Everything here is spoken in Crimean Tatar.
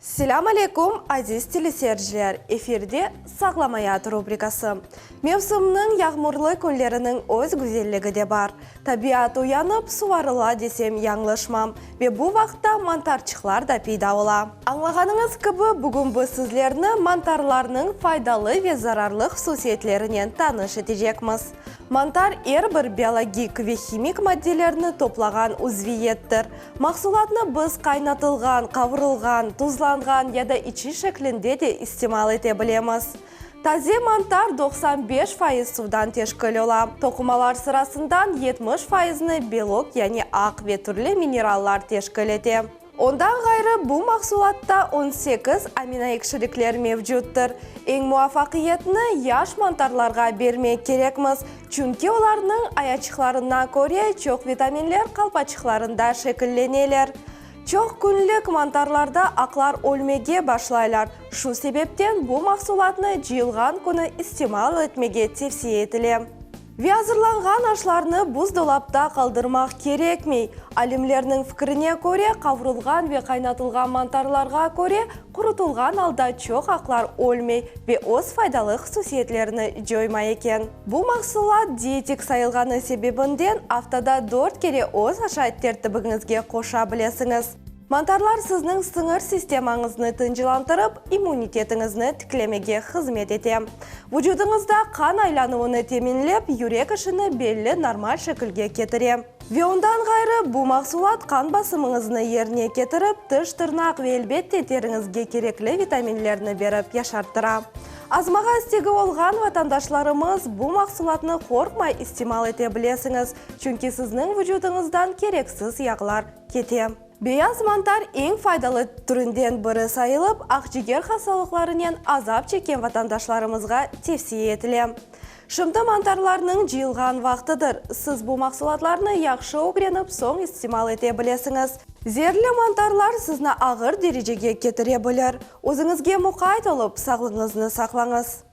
Selâm aleyküm, aziz teleseyirciler! Efirde Sağlam ayat rubrikası. Mevsimniñ yağmurlı künleriniñ öz güzelligi de bar. Tabiat uyanıp, suvarıla desem yañlışmam. Ve bu vaqıtta mantarçıqlar da peyda ola. Añlağanıñız kibi, bugün biz sizlerni mantarlarnıñ faydalı ve zararlı hususiyetlerinen tanış etecekmiz. Mantar er bir biologik ve himik maddelerni toplağan uzviyettir. Mahsulatnı biz qaynatılğan, qavurılğan, tuzlanğan ya da içi şeklinde de istimal ete bilemiz. Taze mantar 95% suvdan teşkil ola. Toqumalar sırasından 70 fayıznı belok, yani aq ve türlü minerallar teşkil ete. Ondan ğayrı, bu mahsulatta on sekiz aminoekşilikler mevcuttır. Eñ muvafaqiyetni yaş mantarlarğa bermek kerekmiz, çünki olarnıñ ayaçıqlarına köre çoq vitaminler qalpaçıqlarında şekilleneler. Çoq künlik mantarlarda aqlar ölmege başlaylar, şu sebepten bu mahsulatnı cıyılğan künü istimal etmege tevsiye etile. Ve azırlanğan aşlarnı buzdolapta qaldırmaq kerekmey. Alimlerniñ fikrine köre, qavrulğan ve qaynatılğan mantarlarğa köre, qurutılğan alda çoq aqlar ölmey ve öz faydalı hususiyetlerini coymay eken. Bu mahsulat dietik sayılğanı sebebinden aftada dört kere öz aşayt tertibiñizge qoşa bilesiñiz. Mantarlar sizniñ siñir sistemañıznı tıncılantırıp, immunitetiñizni tiklemege hızmet ete. Vucudıñızda qan aylanuvını teminlep, yürek işini belli normal şekilge ketire. Ve ondan ğayrı, bu mahsulat qan basımıñıznı yerine ketirip, tiş, tırnaq ve elbette teriñizge kerekli vitaminlerni berip yaşarttıra. Azmağa istegi olğan vatandaşlarımız bu mahsulatnı qorqmay istimal ete bilesiñiz, çünki sizniñ vucudıñızdan kereksiz yağlar kete. Beyaz mantar eñ faydalı türünden biri sayılıp, aqciger hastalıqlarınen azap çekken vatandaşlarımızğa tevsiye etile. Şimdi mantarlarnıñ cıyılğan vaqtıdır. Siz bu mahsulatlarnı yahşı ögrenip, soñ istimal ete bilesiñiz. Zeerli mantarlar sizni ağır derecege ketire bilir. Özüñizge muqayt olıp, sağlığıñıznı saqlañız.